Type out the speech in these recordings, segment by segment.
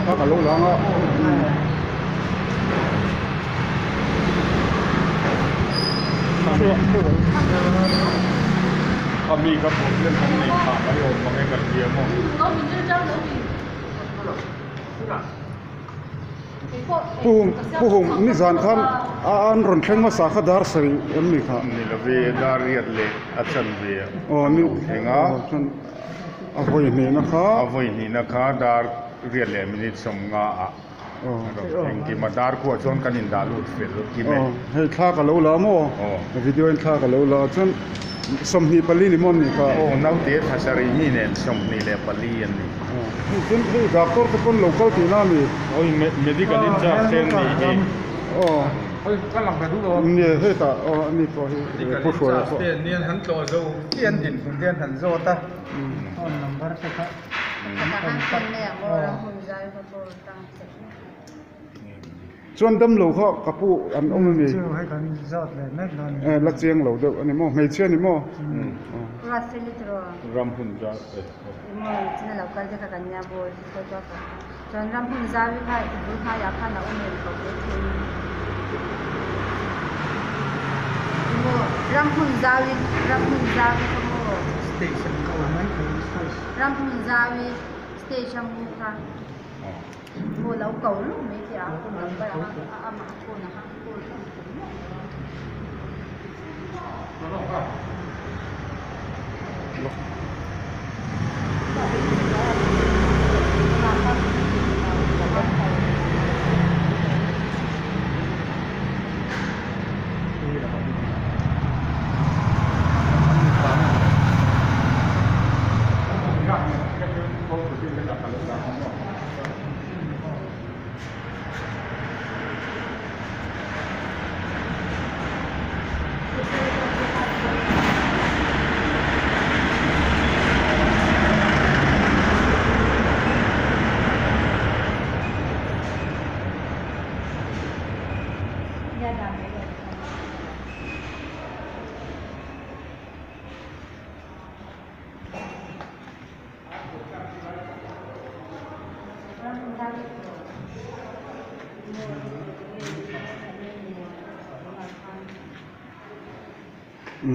Kha ka lo lang a. A mi ka problem kan nei phah mai awm mang e kan hria maw. Pu Hum Pu Hum nizan khan a an rawn thleng hmasa kha dar sarih em ni kha. Ni love dar riat leh a chan ve a lo thleng a. A vawi hnihna kha. A vawi hnihna kha dar riat leh minute sawmnga ah a rawn thleng kim a, dar khuah chuan kan indah lut fel kim e. Hei thla ka lo la maw? Video in thla ka lo la chuan 24 ni maw an nih kha? Aw naute thla sarih mi nen 24 an ni. Chuan hei doctor te pawn lo kal tihna a ni. Awi medical in charge te an nih hi. Aw. Nge hetah aw ani pawh hi pu hruaia pawh. Medical in charge te an nia an han tlawh zo chiah an dinhmun te an han zawt a. Phone number te kha an contact aw. Chuan damlo kha ka pu an awm a mi? Chu hei kan zawt leh mek dawn ni. La chiang lo deuh a ni maw? Hmeichhia a ni maw? Ram hun zau e. Station ka awm mai thei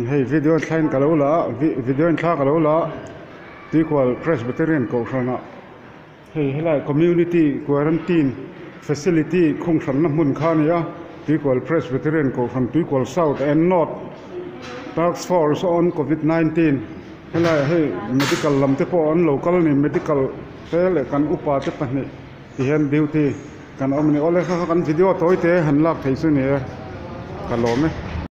Hei video thlain ka lo la a video in thla ka lo la a Tuikual Presbyterian Kohhran ah hei helai community quarantine facility khung hranna hmun kha a ni a Tuikual Presbyterian Kohhran Tuikual South and North Task Force on Covid 19 helai hei medical lam te pawh an lo kal a ni medical te leh kan upa te pahnih ti hian duty kan awm a ni awle kha kha kan video tawi te han lak thei chu ni e ka lawm e.